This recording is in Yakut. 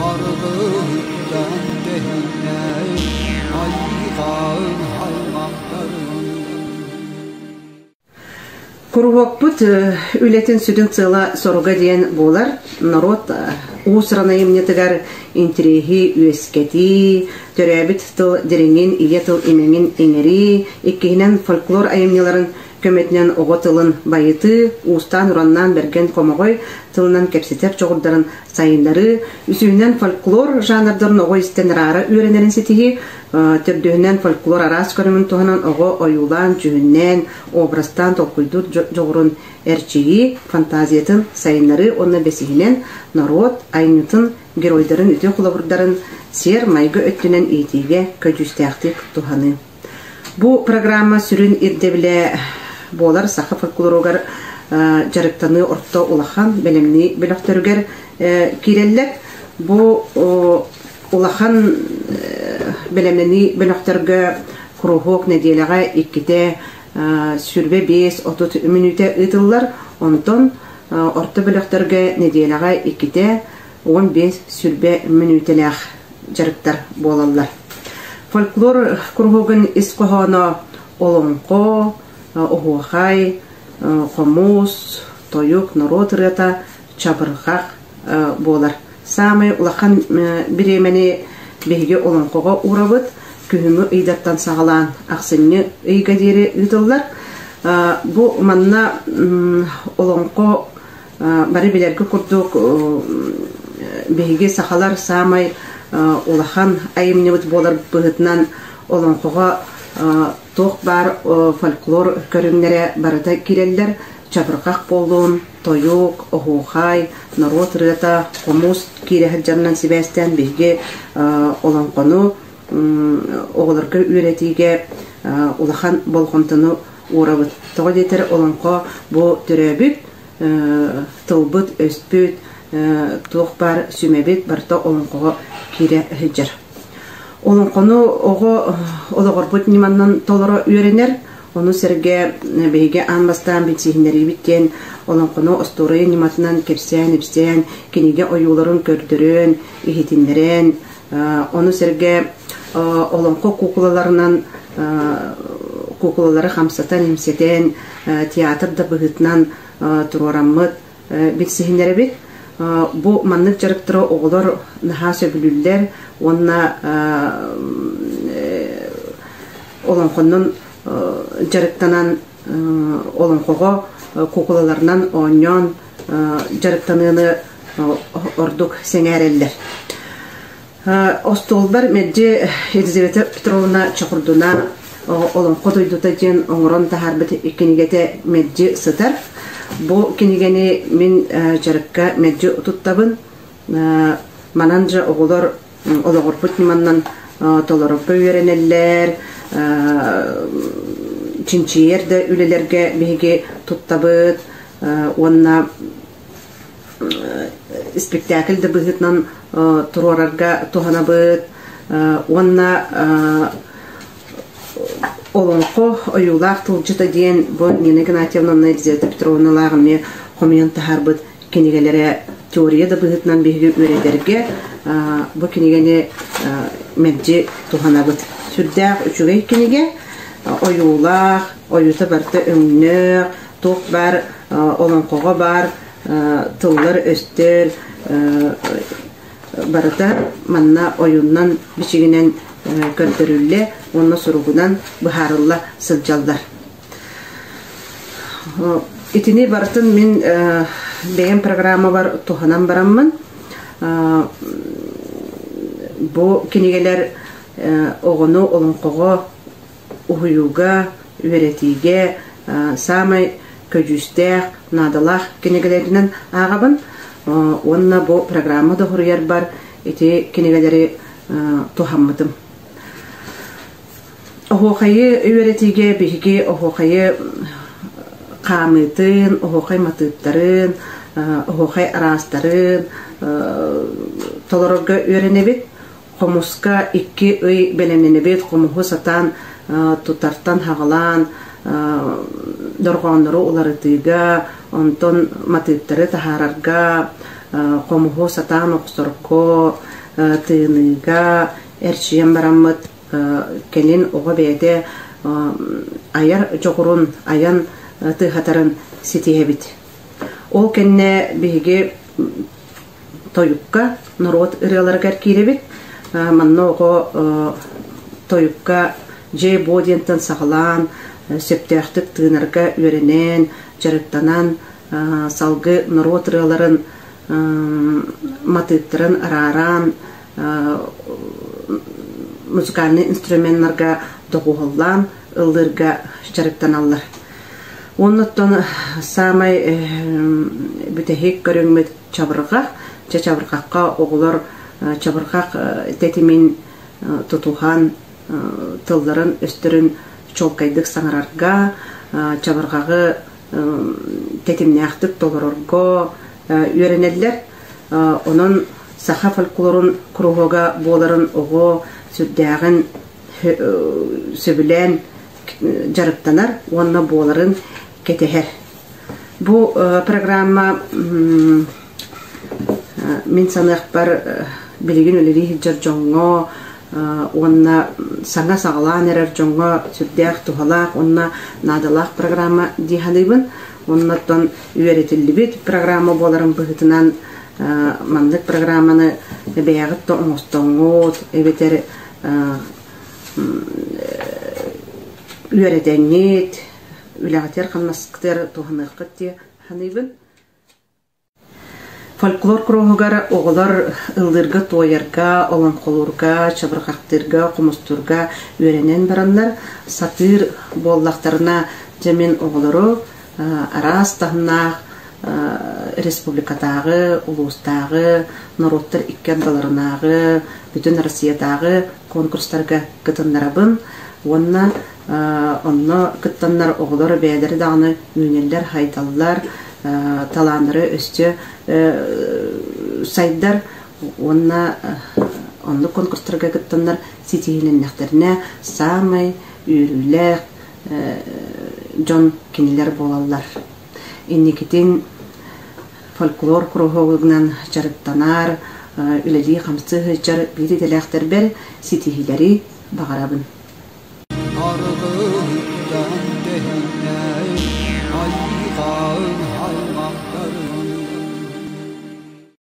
Аргыттан тэһиннэ айҕаан аймахтарын. Куруһуокпут үлэтин сүрүн сыала-соруга диэн буолар норуот уус-уран айымньытыгар интириэһи үөскэтии, төрөөбүт тыл дириҥин, ийэ тыл имэҥин иҥэрии, иккиһинэн фольклор айымньыларын көмөтүнэн оҕо тылын байытыы, уустаан-ураннаан бэргэн хомоҕой тылынан кэпсэтэр дьоҕурдарын сайыннарыы, үсүһүнэн фольклор жанрдарын оҕо истэн араара үөрэнэрин ситиһии, төрдүһүнэн фольклор араас көрүҥүн туһанан оҕо ойуулаан, дьүһүннээн, образтаан толкуйдуур дьоҕурун эрчийии, фантазиятын сайыннарыы уонна бэсиһинэн норуот айымньытын геройдарын үтүө холобурдарын сиэр-майгы өттүнэн иитиигэ көдьүүстээхтик туһаныы. Бу программа сүрүн ирдэбилэ буолар саха фольклоругар дьарыктаныы орто улахан бэлэмнии бөлөхтөрүгэр киирэллэр. Бу улахан бэлэмнэнии бөлөхтөргө куруһуок нэдиэлэҕэ иккитэ 25-30 мүнүүтэ ыытыллар. Онтон орто бөлөхтөргө нэдиэлэҕэ иккитэ 15-20 мүнүүтэлээх дьарыктар буолаллар. Фольклор куруһуогун ис хоһооно олоҥхо, оһуохай, хомус, тойук, норуот ырыата, чабырҕах буолар. Саамай улахан бириэмэни биһиги олоҥхоҕо уурабыт. Күһүҥҥү ыйдартан саҕалаан ахсынньы ыйга диэри ыытыллар. Бу манна олоҥхо бары билэргэ курдук биһиги сахалар саамай улахан айымньыбыт буолар быһыытынан олоҥхоҕо туох баар фольклор көрүҥнэрэ барыта киирэллэр. Чабырҕах буоллун, тойук, оһуохай, норуот ырыата, хомус киирэ сылдьарынан сибээстээн биһиги олоҥхону оҕолорго үөрэтиигэ улахан болҕомтону уурабыт. Тоҕо диэтэр олоҥхо бу төрөөбүт тылбыт, өспүт, туох баар сүмэбит барыта олоҥхоҕо киирэ сылдьар. Олоҥхону оҕо олоҕорбут ньыманан толоро үөрэнэр. Ону сэргэ биһиги аан бастаан билсиһиннэриибит диэн олоҥхону остуоруйа ньыматынан кэпсээн-ипсээн, кинигэ ойууларын көрдөрөн, иһитиннэрэн, ону сэргэ олоҥхо куукулаларынан куукулалары хамсатан-имсэтэн, театр да быһыытынан туруораммыт билсиһиннэрэбит. Бу маннык дьарыктары оҕолор наһаа сөбүлүүллэр уонна олоҥхоннон дьарыктанан олоҥхоҕо куукулаларынан оонньоон дьарыктаныыны ордук сэҥээрэллэр. Остуолбар мэлдьи Елизавета Петровна Чокурдуна «Олоҥхо дойдута» диэн оҥорон таһаарбыт кинигэтэ мэлдьи сытар. Бу кинигэни мин дьарыкка мэлдьи туттабын. Манан же оҕолор олоҕурбут ньыманан толорорго үөрэнэллэр, чинчийэр да үлэлэргэ биһиги туттабыт уонна спектакль да быһыытынан туруорарга туһанабыт уонна олоҥхо ойуулаах тылдьыта диэн бу Нина Игнатьевна уонна Елизавета Петровналаах эмиэ хомуйан таһаарбыт кинигэлэрэ теория да быһыытынан биһиги үөрэтэргэ бу кинигэни мэлдьи туһанабыт. Сүрдээх үчүгэй кинигэ, ойуулаах, ойуута барыта өҥнөөх, туох баар олоҥхоҕо баар тыллар-өстөр барыта манна ойууннан бичигинэн көрдөрүллэ уонна суругунан быһаарылла сылдьаллар. Итини барытын мин бэйэм программабар туһанан бараммын бу кинигэлэр оҕону олоҥхоҕо уһуйууга, үөрэтиигэ саамай көдьүүстээх, наадалаах кинигэлэринэн ааҕабын уонна бу программа да суруйарбар ити кинигэлэри туһаммытым. Оһуохайы үөрэтиигэ биһиги оһуохайы хаамыытын, оһуохай матыыптарын, оһуохай араастарын толорорго үөрэнэбит. Хомуска икки ый бэлэмнэнэбит, хомуһу сатаан тутартан хаҕалаан дорҕооннору уларытыыга, онтон матыыптары таһаарарга, хомуһу сатаан охсорго. тыыныыга эрчийэн бараммыт кэлин оҕо бэйэтэ айар дьоҕурун айан тыаһатарын ситиһэбит. Ол кэннэ биһиги тойукка норуот ырыаларыгар киирэбит. Манна оҕо тойукка дьиэ-буо диэнтэн саҕалаан, сөптөөхтүк тыынарга үөрэнэн, дьарыктанан, салгыы норуот ырыаларын матыыптарын арааран, музыкальнай инструменнарга доҕуһуоллаан ыллыырга дьарыктаналлар. Оннуттан саамай бүтэһик көрүҥмүт чабырҕах. Чэ чабырҕахха оҕолор чабырҕах тэтимин тутуһан тылларын-өстөрүн чуолкайдык саҥарарга, чабырҕаҕы тэтимнээхтик толорорго үөрэнэллэр. Онон саха фольклорун куруһуога буоларын оҕо сүрдээҕин сөбүлээн дьарыктанар уонна буоларын кэтэһэр. Бу программа мин саныахпар билигин үлэлии сылдьар дьоҥҥо уонна саҥа саҕалаан эрэр дьоҥҥо сүрдээх туһалаах уонна наадалаах программа дии саныыбын. Оннуттан үөрэтиллибит программа буоларын быһыытынан маннык программаны бэйэҕит да оҥостоҥҥут эбэтэр үөрэтэҥҥит, үлэҕитигэр-хамнаскытыгар туһаныаххыт дии саныыбын. Фольклор куруһугар оҕолор ыллыырга-туойарга, олоҥхолуурга, чабырҕахтыырга, хомустуурга үөрэнэн бараннар, сатыыр буоллахтарына, дьэ мин оҕолору араас таһымнаах республикатааҕы, улуустааҕы, норуоттар икки ардыларынааҕы, бүтүн Россиятааҕы конкурстарга кытыннарабын уонна онно кыттаннар оҕолор бэйэлэрэ даҕаны үүнэллэр, хайдаллар, талааннара өссө сайдар уонна оннук конкурстарга кыттаннар ситиһиилэннэхтэринэ саамай үөрүүлээх дьон кинилэр буолаллар. Инникитин фольклор куруһуогунан дьарыктанар, үлэлии-хамсыы сылдьар биир идэлээхтэрбэр ситиһиилэри баҕарабын.